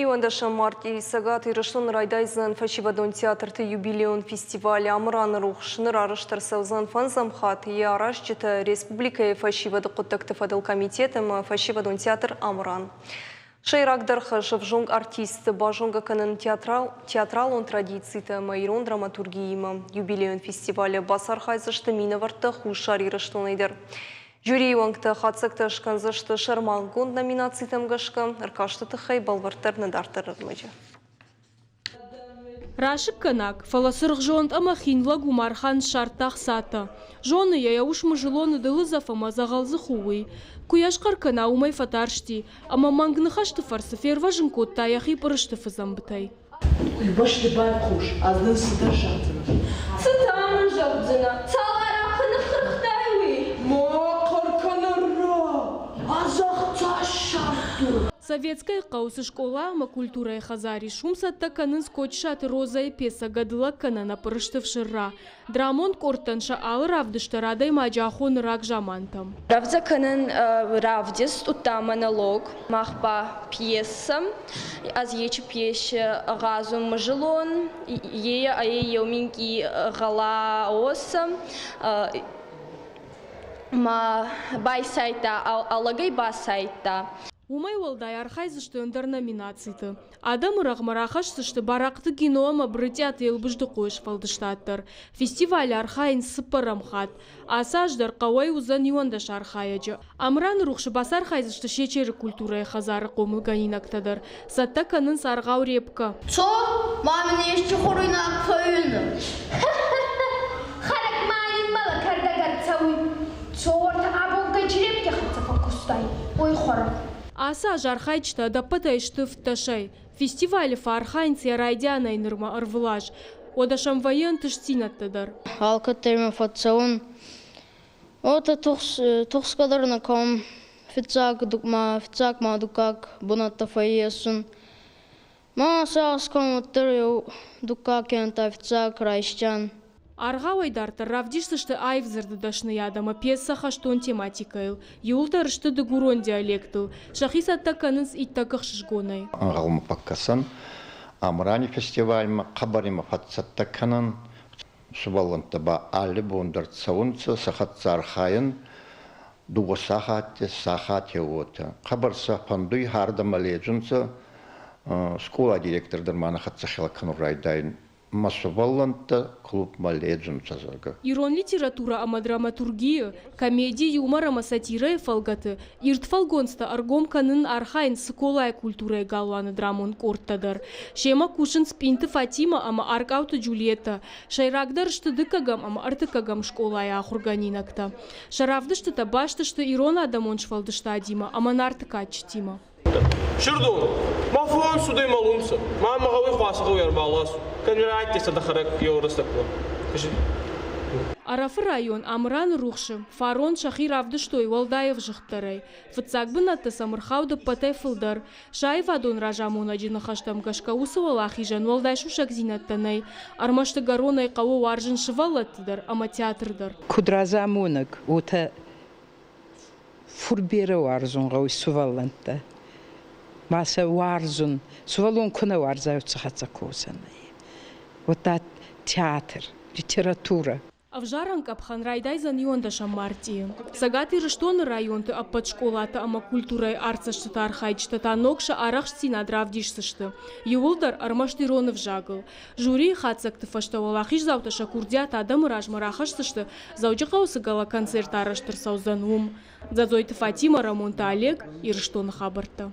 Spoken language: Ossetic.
Иуӕндӕсӕм мартъийы Цӕгат Ирыстоны райдайдзӕн фӕсивӕдон театрты юбилейон фестиваль «Амыраны рухс». Ныр арӕзт ӕрцӕудзӕн фӕндзӕм хатт. Йӕ аразджытӕ республикӕйы фӕсивӕды хъуыддӕгты фӕдыл комитет ӕмӕ фӕсивӕдон театр «Амыран». Сӕйрагдӕр хӕс ӕвзонг артистты базонгӕ кӕнын театралон традицитӕ ӕмӕ ирон драматургиимӕ. Юбилейон фестивалы бацархайдзысты минӕвӕрттӕ Хуссар Ирыстонӕй дӕр. Жюрийы уӕнгтӕ хатдзӕгтӕ скӕндзысты сӕрмагонд номинацитӕм гӕсгӕ, ӕркасты тыххӕй бӕлвырддӕр нӕ дарддӕр ӕрмӕджы. Расыггӕнаг, фӕлӕ цыргъзонд ӕмӕ хин лӕг Умархан ссардта хцатӕ. Зоны йӕ, йӕ ус Мызылоны дылыдзӕф ӕмӕ дзӕгъӕлдзых у, уый. Куы йӕ схъӕр кӕна, уымӕй фӕтарсти, ӕмӕ мӕнг ныхӕсты фӕрцы фервӕзын кодта йӕхи пъырыстыфы дзӕмбытӕй. Уый бӕсты байхъус, ӕз дын цыдӕр зӕгъдзынӕн. Цы та мын зӕгъдзынӕ? Цал арахъхъы ныххырхтай, уый? Ма хъӕр кӕн ӕрра! Ӕз ӕхца ссардтон! Советскӕйы хъӕуы цы скъола ӕмӕ культурӕйы хӕдзар ис, уым цӕттӕ кӕнынц Кочысаты Розӕйы пьесӕ «Гӕдылӕг кӕнӕ нӕ пъырыстыф сырра». Драмон къордтӕн сӕ алы равдыст дӕр адӕймаджы ахоны рагзамантӕм. Рӕвдзӕ кӕнӕн равдист, удта монолог, мах ба пьесӕ. Ӕз ечи пьесе гъазун мызылон, е ӕй еу минкъий гъӕла уосӕ. Ма байсайдта, алӕгӕй басайдта. Уымӕй уӕлдай архайдзысты ӕндӕр номинациты. Адӕмы рӕгъмӕ рахӕсдзысты Барахъты Гино ӕмӕ Брытъиаты Елбыздыхъойы сфӕлдыстад дӕр. Фестивалы архайынц цыппӕрӕм хатт. Ацы аз дӕр хъӕуӕй уыдзӕн 11 архайӕджы. Амыраны рухсы бацархайдзысты Сечеры культурӕйы хӕдзары хъомылгӕнинӕгтӕ дӕр. Цӕттӕ кӕнынц аргъау Репка. Цо, ма мын исчи хуруйнаг фӕуины. Хӕрӕг ма иммӕлӕ кӕрдӕг ӕрцӕуй. Цо, уӕртӕ абонгай черепки хӕццӕ фӕккустай, уой хуӕрӕ. Ацы аз архайджытӕ ӕдӕппӕтӕй сты фыддӕсӕй. Фестивалы фӕархайынц йӕ райдианӕй нырмӕ ӕрвылаз. Уӕдӕ сӕм вӕййы ӕнтыстдзинӕдтӕ дӕр. Алкӕддӕр мӕ фӕццӕун. Уотӕ тухсгӕ дӕр нӕ кӕнун. Фиццаг ма фиццаг ма дуккаг бунӕттӕ фӕййесун. Ма сагъӕс кӕнун уӕддӕр еу дуккаг кенӕ та фиццаг райсдзӕн. Аргъауӕй дарддӕр равдисдзысты аив дзырды дӕсныйад ӕмӕ пьесӕ хӕстон тематикӕйыл. Иуылдӕр сты дыгурон диалектыл. Сӕхи цӕттӕ кӕнынц иттӕг ӕхсызгонӕй. Ӕнгъӕлмӕ фӕккӕсӕн, Амырани фестивальмӕ хъӕбӕр имӕ фӕццӕттӕ кӕнӕн. Сувӕллӕнттӕ ба алли бон дӕр цӕунцӕ, сӕ хӕццӕ архайӕн дууӕ сахатти, сахатей уотӕ. Хъӕбӕр сӕ фӕндуй, ардӕмӕ ледзунцӕ. Скъолай директор дӕр ма нӕ хӕццӕ хилӕ кӕнун райдайун. Мӕ сувӕллӕнттӕ клубмӕ ледзунцӕ, зӕгъгӕ. Ирон литературӕ ӕмӕ драматургийы, комеди, юмор ӕмӕ сатирӕйы фӕлгӕты ирд фӕлгонцтӕ ӕргом кӕнын архайынц Цыколайы культурӕйы галуаны драмон къордтӕ дӕр. Семӕ кусынц Пъинты Фатимӕ ӕмӕ Аркъауты Джульеттӕ. Сӕйрагдӕр сты дыккӕгӕм ӕмӕ ӕртыккӕгӕм скъолайы ахуыргӕнинӕгтӕ. Сӕ равдыстытӕ баст сты ирон адӕмон сфӕлдыстадимӕ ӕмӕ Нарты кадджытимӕ. Сирдон, ма фон судӕй мӕлунцӕ, ма мӕ гъӕуй хуасӕ гъӕуй ӕрбаласу, кӕнӕ сӕ хӕрӕг еу рӕстӕгмӕ. Ӕрӕфы район Амыраны рухсы фарон сӕхи равдыстой уӕлдай ӕвзыгъддӕрӕй. Фыццаг бынӕтты сӕм ӕрхауд ӕппӕтӕй фылдӕр. Сӕ аивадон разамонӕджы ныхӕстӕм гӕсгӕ уыцы уӕлахизӕн уӕлдай сусӕгдзинӕдтӕ нӕй. Ӕрмӕст ӕгӕронӕй хъӕуы уарзын сывӕллӕтты дӕр ӕмӕ театр дӕр. Куд разамонӕг, уотӕ фур берӕ уарзун гъӕуй сувӕллӕнттӕ. Ма сӕ уарзун. Сувӕллон ку нӕ уарза, уӕд сӕ хӕццӕ косӕн ӕй. Уӕдта театр, литературӕ. Ӕвзарӕн къӕпхӕн райдайдзӕн иуӕндӕсӕм мартъийы. Цӕгат Ирыстоны районты ӕппӕт скъолаты ӕмӕ культурӕйы артдзӕстыты архайджытӕ та ног сӕ арӕхстдзинад равдисдзысты. Иууылдӕр ӕрмӕст ирон ӕвзагыл. Жюрийы хатдзӕгты фӕстӕ уӕлахиздзаутӕ сӕ курдиат адӕмы размӕ рахӕсдзысты, Дзӕуджыхъӕуы цы гала-концерт арӕзт ӕрцӕудзӕн, уым. Дзӕдзойты Фатимӕ, Рӕмонты Олег, Ирыстоны хабӕрттӕ.